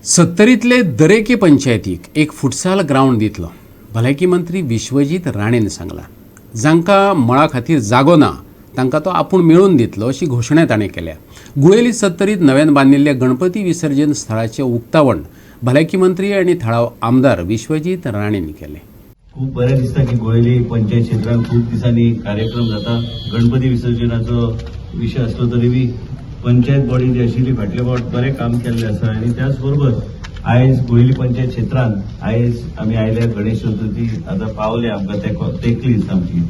सत्तरींतले दरेके पंचायतीक एक फुटसाल ग्रावंड दितलो, भलायकी मंत्री विश्वजीत राणेन सांगलां. जांकां मळा खातीर जागो ना तांकां तो आपूण मेळोवन दितलो, अशी घोशणा ताणें केल्या. गुळेली सत्तरीत नव्यान बांदिल्ल्या गणपती विसर्जन स्थळाचें उक्तावण भलायकी मंत्री आनी थळावो आमदार विश्वजीत राणेन केलें. खूब बरें दिसता की गोळेली पंचायत क्षेत्रांत खूब दिसांनी कार्यक्रम जाता. गणपती विसर्जनाचो विशय आसलो तरी बी पंचायत बॉडी जी आशिल्ली, फाटले फावट बरें काम केल्लें आसा. आनी त्याच बरोबर आयज गोळेली पंचायत क्षेत्रांत आयज आमी आयल्या. गणेश चतुर्थी आतां पावल्या, आमकां तेंकली दिसता आमची.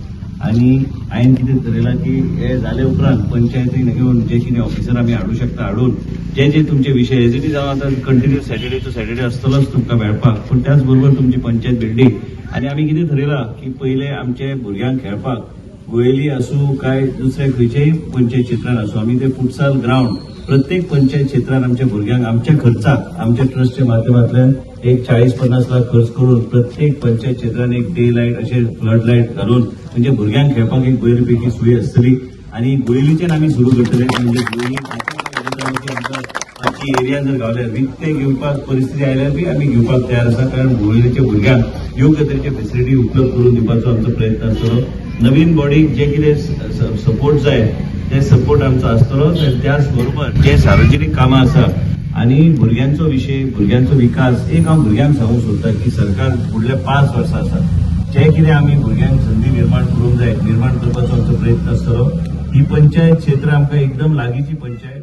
आनी हांवें कितें थरयलां की हे जाले उपरांत पंचायतीन घेवन जे कितें ऑफिसर आमी हाडूं शकता हाडून, जे जे तुमचे विशय, एज it is हांव आतां कंटिन्यू सॅटर्डे टू सॅटर्डे आसतलोच तुमकां मेळपाक, पूण त्याच बरोबर तुमची पंचायत बिल्डींग. आनी आमी कितें थरयलां की पयले आमचे भुरग्यांक खेळपाक गोयली आसूं काय दुसऱ्या खंयच्याय पंचायत क्षेत्रान आसूं, आमी ते फुटसाल ग्रावंड प्रत्येक पंचायत क्षेत्रान आमच्या भुरग्यांक आमच्या खर्चाक, आमच्या ट्रस्टच्या माध्यमांतल्यान एक 40-50 लाख खर्च करून प्रत्येक पंचायत क्षेत्रान एक डे लायट अशे फ्लड लायट घालून, म्हणजे भुरग्यांक खेळपाक एक बरी पैकी सोय आसतली. आनी गोयलीच्यान आमी सुरू करतले. म्हणजे गोयली आमकां मातशी एरिया जर गावल्यार, विकते घेवपाक परिस्थिती आयल्यार बी आमी घेवपाक तयार आसा, कारण गोयलीच्या भुरग्यांक योग्य तरेचे फेसिलिटी उपलब्ध करून दिवपाचो आमचो प्रयत्न आसतलो. नवीन बॉडीक जे कितें सपोर्ट जाय ते सपोर्ट आमचो आसतलो. आनी त्याच बरोबर जे सार्वजनीक कामां आसा आनी भुरग्यांचो विशय, भुरग्यांचो विकास, एक हांव भुरग्यांक सांगूंक सोदता की सरकार फुडल्या 5 वर्सां आसा, जे कितें आमी भुरग्यांक संदी निर्माण करूंक जाय, निर्माण करपाचो आमचो प्रयत्न आसतलो. ही पंचायत क्षेत्र आमकां एकदम लागींची पंचायत.